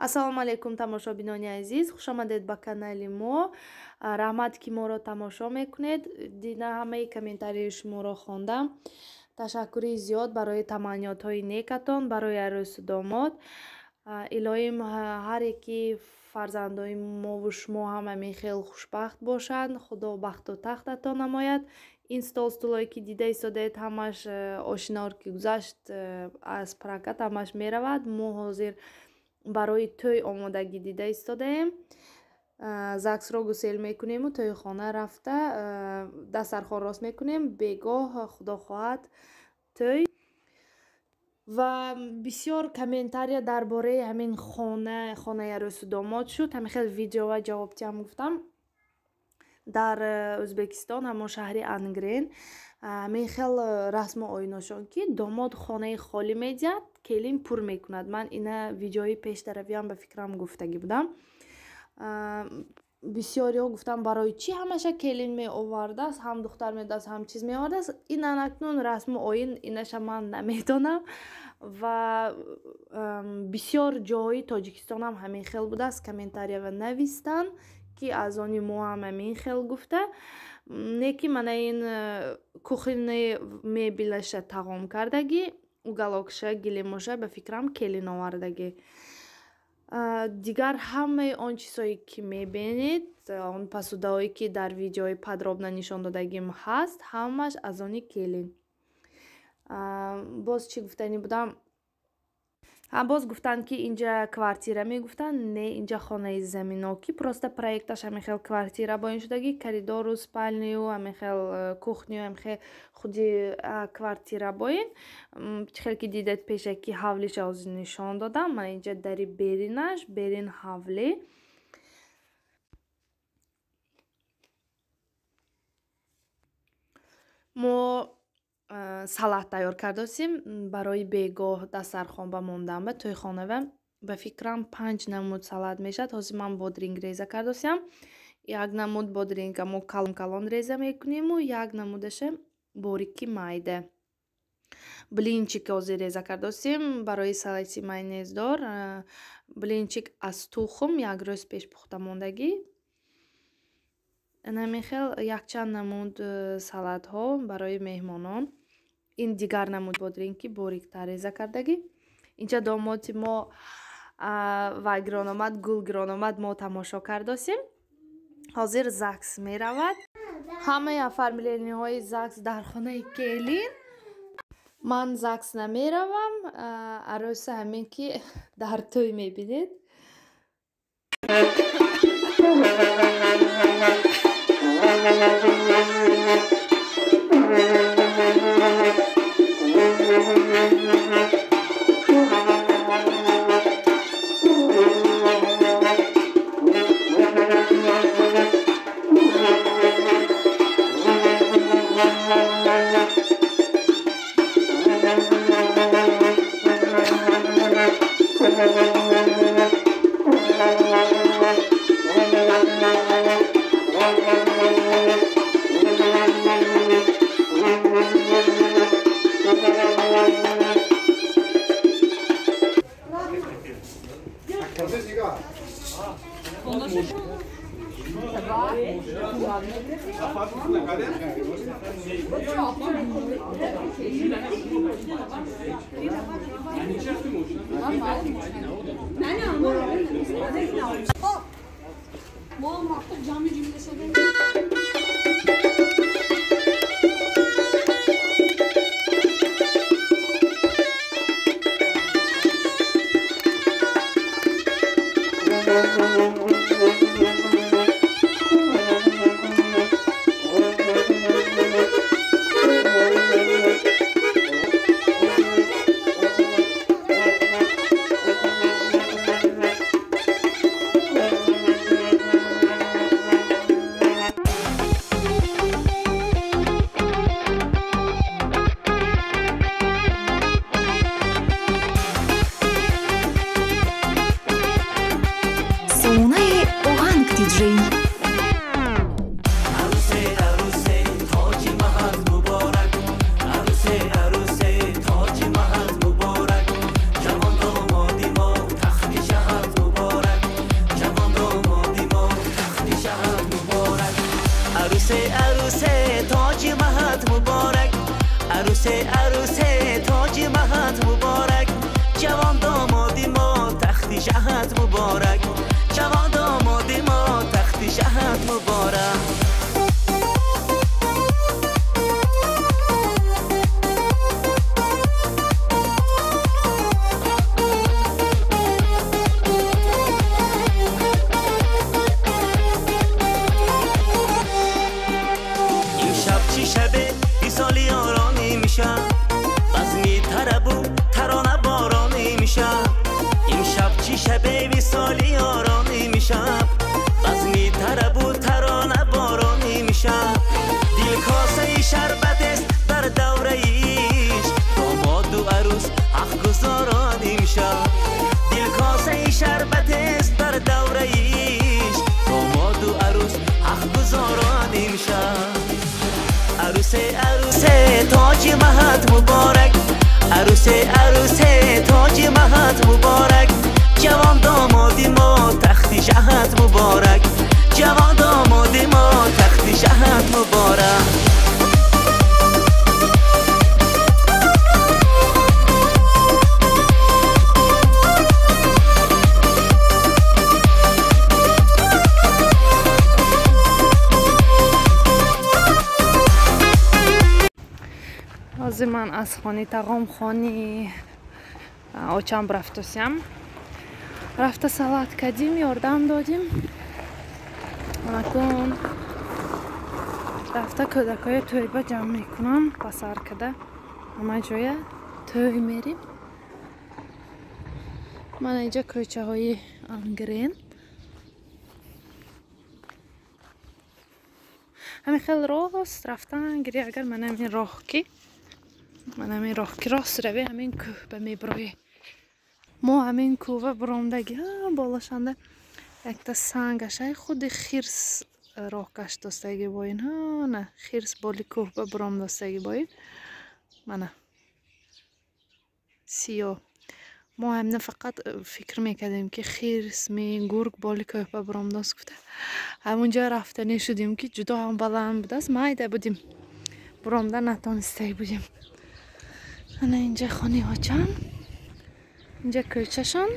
Ассалому алайкум, тамошобинони азиз, хушомадед ба канали мо. Раҳмат, ки моро тамошо мекунед. Дина ҳамаи комментарии шуморо хондам. Ташаккури зиёд барои таманниётҳои некатон, барои арӯсу домод. Илоҳим, ҳар яки фарзандои мову шумо ҳам ҳамин хел хушбахт бошанд. Худо бахту тахтатон намояд. Ин стол стулое ки дида истодаед, ҳамаш ошинор ки гузашт, аз прокат ҳамаш меравад. Мо ҳозир барои тӯй омодагӣ дида истодаем. ЗАГСро гусел мекунему тӯйхона рафта дастархон рост мекунем. Бегоҳ, худо хоҳад, тӯй. Ва бисёр комментария дар бораи ҳамин хона, хонаи арӯсу домод шуд. Ҳамин хел видеова ҷавобтиам гуфтам. Дар Ӯзбекистон, ҳамон шаҳри Ангрен, ҳамин хел расму оиношон, ки домод хонаи холӣ медиҳад, келин пур мекунад. Ман ина видеои пештаравиам ба фикрам гуфтагӣ будам. Бисёриҳо гуфтам, барои чӣ ҳамаша келин меовардааст, ҳам духтар медодааст, ҳам чиз меовардааст. Ин анакнун расму оин, инаша ман намедонам. Ва бисёр ҷоҳои Тоҷикистонам ҳамин хел будааст. Комментариява навистанд, ки аз они мо ҳам ҳамин хел гуфта. Не ки мана ин кухонный мебелаша тағом кардагӣ, уголокша, гилемоша ба фикрам келин овардагӣ. Дигар ҳамаи он чизҳое ки мебинед, он посудаҳое ки дар видеои подробно нишон додагим ҳаст, ҳамааш аз они келин. Боз чӣ гуфтанӣ будам? Боз гуфтанд, ки инҷа квартира мегуфтанд. Не, инҷа хонаи заминокӣ, просто проекташ ҳамин хел квартира бо ин шудагӣ, коридору, спальню, ҳамин хел кухню, ҳамин хел худи квартира бо ин. Чӣ хел ки дидед, пешакӣ ҳавлиша ҳозир нишон додам. Ман инҷа дари беринаш, берин ҳавлӣ. Мо салат тайёр кардосем барои бегоҳ дастархон ба мондан ба тӯйхонава. Ба фикрам, панҷ намуд салат мешавад. Ҳозир ман бодринг реза кардосям. Як намуд бодринга мо калон калон реза мекунему, як намудаша борики майда. Блинчик ҳозир реза кардосем барои салати майонездор. Блинчик аз тухм як рӯз пеш пухта мондагӣ. Ҳамин хел якчанд намуд салатҳо барои меҳмонон. Ин дигар намуд бодринг, ки бориктар реза кардагӣ. Инҷа домоди мо ва гирон омад, гул гирон омад, мо тамошо кардосем. Ҳозир ЗАГС меравад. Ҳамаи оформлениҳои ЗАГС дар хонаи келин. Ман ЗАГС намеравам, арӯса ҳамин ки дар тӯй мебинед. Солонаи оҳанг диджей. عروسه تاج مهت مبارک جوان دامادی ما تختی شهد مبارک جوان دامادی ما تختی شهد مبارک. عروسه تاج مهت مبارک عروسه عروسه تاج مهت مبارک جوان دامادی ما تختی شهد مبارک جوان دامادی ما تختی شهد مبارک. ҳозир ман аз хони тағомхони очам рафтосям. Рафта салат кардим, ёрдам додим. Анакун рафта кӯдакҳои тӯйба ҷамъ мекунам, ба сар када ҳама ҷоя тӯй мерим. Ман инҷа кӯчаҳои Ангрен. Ҳамин хел рост рафтан гири, агар ман ҳамин роҳ ки ман ҳамин роҳ ки рост равӣ, ҳамин кӯҳ ба меброӣ. Мо ҳамин кӯҳва буромдаги болошанда якта сангашай худи хирс роҳ гашт достаги боин. На хирс боли кӯҳ ба буром достаги боин. Мана сиё. Мо ҳамина фақат фикр мекардем ки хирс ме гург боли кӯҳ ба буром дост гуфта. Ҳамунҷо рафтанӣ шудем ки ҷудо ҳам баланд будааст, майда будем. Буромда натонистаги будем. Ана инҷа хони очам, инҷа кӯчашон.